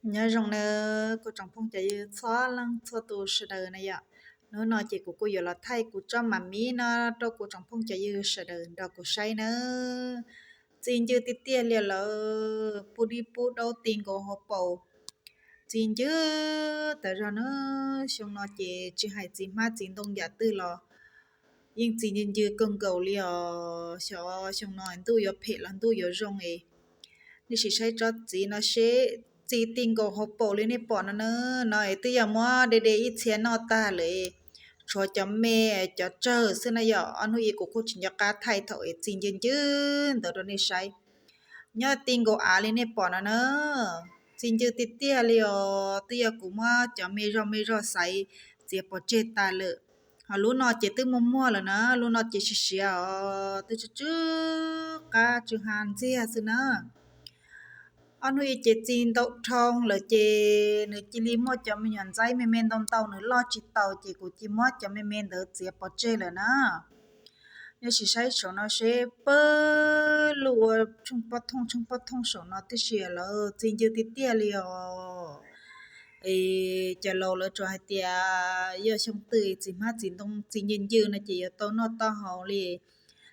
Nyob zoo nawb kuv tsoom phooj cov ywg txhua leej txhua tus sawv daws na yom. Hnub no ces kuv kuj yuav los thaij kuv tsob mam miv no rau kuv tsoom phooj cov ywg sawv daws nrog kuv saib nawb. Txi ncw tiag tiag li lawm, pub dib pub daub ti nkaus hauv paus. Txi ncw tas zog na. Xyoo no ces tsis hais txiv hmab txiv ntoo yam twg los yeej txi ncw ncw kawg nkaus li os. Xyov xyoo no ntuj yuav phem los ntuj yuav zoo es. Nej sim saib tsob txiv no seb, txi ti nkaus hauv paus li nej pom no na. No es twb yog muab de de ib txhia noj tag lawm, tshuav cov me cov tsawg xwb na yom. Ob hnub ib kuv kuj tsis nco qab thaij thaum es txi ncw ncw ntawd rau nej saib. Nyob ti nkaus av li nej pom no na, txi ncw tiag tiag li os. Twb yog kuv muab cov me zog me zog xaiv txiav pov tseg tas lawm. Ho lub no ces twb muag muag lawm na, lub no ces siav siav os, twb tsw tsw qab tsw ha ntxiag xwb na. Ob hnub ib ces txi ntau dhau lawm ces nws cia li muaj cov me nyuam ntxaib me me ntau ntau nws loj tsis taus ces kuv cia muab cov me me ntawd txiav pov tseg lawm na. Nej sim saib saum no seb, pawg lug ua tsheej pob thooj tsheej pob thooj saum no tib si lawm, txi ncw tiag tiag li os. Es cov laus lawv tsuas hais tias yog xyoo twg txiv hmab txiv ntoo txi ncw ncw no ces yuav tau noj tau haus li.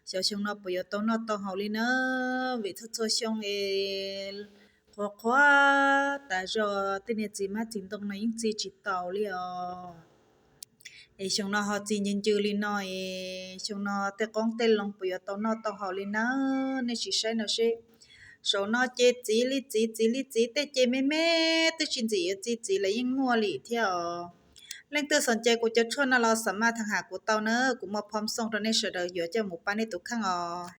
Xyov xyoo no puas yuav tau noj tau haus li na, vim txhua txhua xyoo es qhuav qhuav tas zog, tej niag txiv hmab txiv ntoo no yeej txi tsis taus li os. Es xyoo no ho txi ncw ncw li no es xyoo no tej qoob tej loo puas yuav tau noj tau haus li na? Nej sim saib no seb. Saum no ces txiv li txiv, txiv li txiv, tej ces me me twb tsis ntxim yuav txi txiv lawm yeej muaj li thiab os. Leej twg xom cai kuv cov tshuaj no los xav maj thav ham kuv tau na, kuv muaj phom xooj rau nej sawv daws yuav coj mus pab nej tus kheej os.